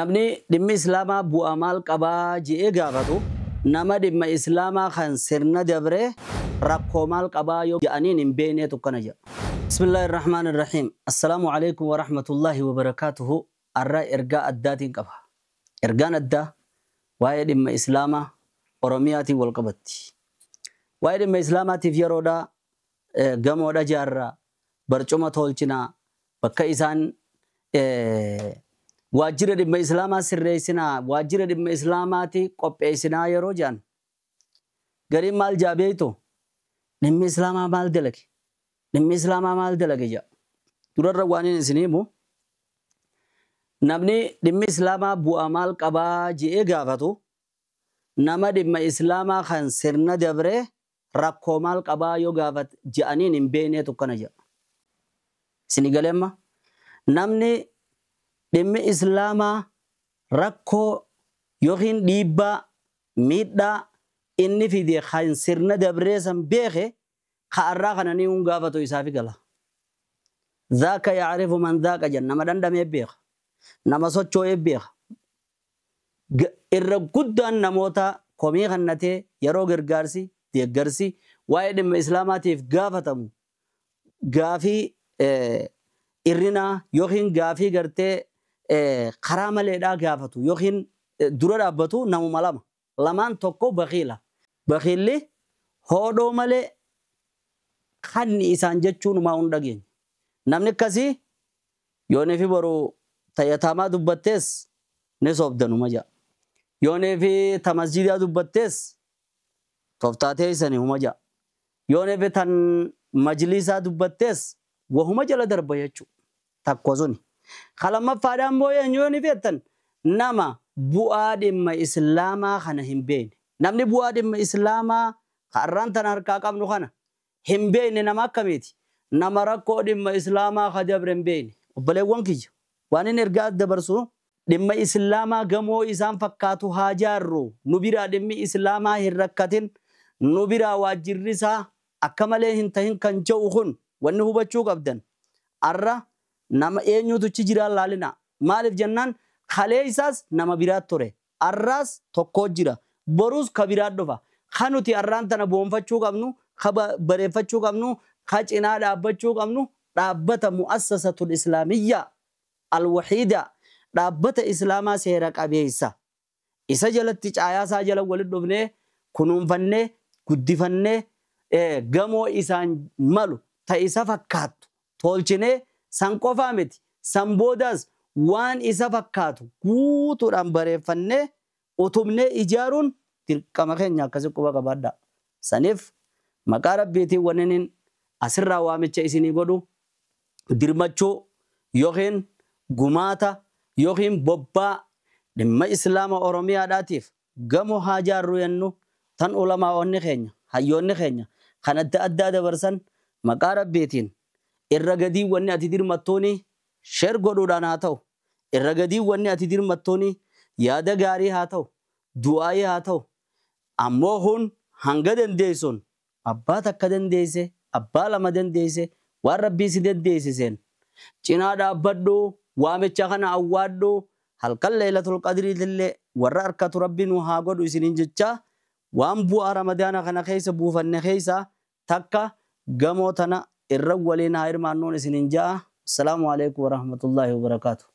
Namni dhimmi Islaamaa bu'aa maal qabaa je'ee gaafatu nama dhimma Islaamaa kan sirna dabree rakkoo maal qabaa yoo je'aniin hin beekneetu akkana jedha. Bismillahirrahmanirrahiim. Assalaamu alaikum wa rahmatullahi wa barakaatuhu. Arra ergaa addaatiin qaba. Ergaan addaa waa'ee dhimma Islaamaa Oromiyaatiin wal qabatti. Waa'ee dhimma Islaamaatiif yeroodhaa gamoodha jaarraa barcuma tolchinaa bakka isaan waajjira dhimma Islaamaa sirreessinaa waajjira dhimma Islaamaati qopheessinaa yeroo jedhan gariin maal jaa beektu dhimmi Islaamaa maal dalage dhimmi Islaamaa maal dalage jedha. Durarra waan inni isin himu namni dhimmi Islaamaa bu'aa maal qabaa je'ee gaafatu nama dhimma Islaamaa kan sirna dabree rakkoo maal qabaa yoo gaafat je'aniin hin beekneetu akkana jedha. Isin galee amma namni dhimmi Islaamaa rakkoo yookiin dhiibbaa miidhaa inni fide kan sirna dabree san beeke ka'arraa kana ni hun gaafatu isaafi gala. Zaaka yaarifu man zaaka jenna nama dhandhamee beeka. Nama socho'ee beeka. Irra guddaan namoota komii kannatee yeroo gargaarsi deeggarsi waa'ee dhimma Islaamaatiif gaafatamu gaafii irrinaa yookiin gaafii gartee karaa maleedhaa gaafatu yookiin dura dhaabbatu namuma lama. Lamaan tokko bakiila. Bakiilli hoodhoo malee kanni isaan jechuun maa hin dhageenye. Namni akkasii yoonii fi boru tayyataamaa dubbattees ni soobdanuma jedha. Yoonii fi ta masjiidaa dubbattees tooftaa teessanii huma jedha. Yoonii fi tan majlisaa dubbattees wahuma jala darba jechuudha. Takko suni. Kalamaffaadhaan immoo eenyu yoonii feettan nama bu'aa dhimma Islaamaa kana hin beekne. Namni bu'aa dhimma Islaamaa har'aan tana harkaa qabnu kana hin beekne nama akkamiiti? Nama rakkoo dhimma Islaamaa ka dabre hin beekne. Obboleewwan kiyya waan inni ergaa dabarsu dhimma Islaamaa gamoo isaan fakkaatu haa jaarru. Nu biraa dhimmi Islaamaa hin rakkatin. Nu biraa waajjirri isaa akka malee hin tahin kan jedhu kun wanni hubachuu qabdan. Arra nama eenyutu achi jiraan laalina. Maaliif jennaan kalee isaas nama biraat ture. Arraas tokko jira. Boruus ka biraat dhufa. Kan nuti arraan tana boonfachuu qabnu, ka bareeffachuu qabnu, ka cinaa dhaabbachuu qabnu dhaabbata mu'assasatul Islaamiyyaa alwaxiida dhaabbata Islaamaa seera qabeessa. Isa jalatti caayaa isaa jala walitti dhufnee kunuunfannee guddifannee gamoo isaan malu ta isa fakkaattu tolchinee san qofaa miti san boodaas waan isa fakkaatu guutuudhaan bareeffannee utubnee ijaaruun dirqama keenya akkasii quba qabaadha. Saniif maqaa Rabbiitiin wanni asirraa waamicha isinii godhu dirmachuu yookiin gumaata yookiin bobbaa dhimma Islaama Oromiyaadhaatiif gamoo haa jaarru jennu tan ulamaa'onni keenya hayyoonni keenya kan adda addaa dabarsan maqaa Rabbiitiin irra gadii wanni ati dirmattuuni sheer godhuudhaan haa ta'u irra gadii wanni ati dirmattuuni yaada gaarii haa ta'u du'aayii haa ta'u ammoo hun hanga dandeessuun abbaa takka dandeesse abbaa lama dandeesse waan Rabbii si dandeessiseen cinaa dhaabbadhu waamicha kana awwaadhu halkan Laylatul Qadriitillee warra harkatu Rabbi nu haa godhu isiniin jecha waan bu'aa Ramadaana kana keessa buufanne keessa takka gamoo tana irra waliin haa hirmaannuun isiniin ja'a. Assalaamu alaikum wa rahmatullahi wa barakaatuh.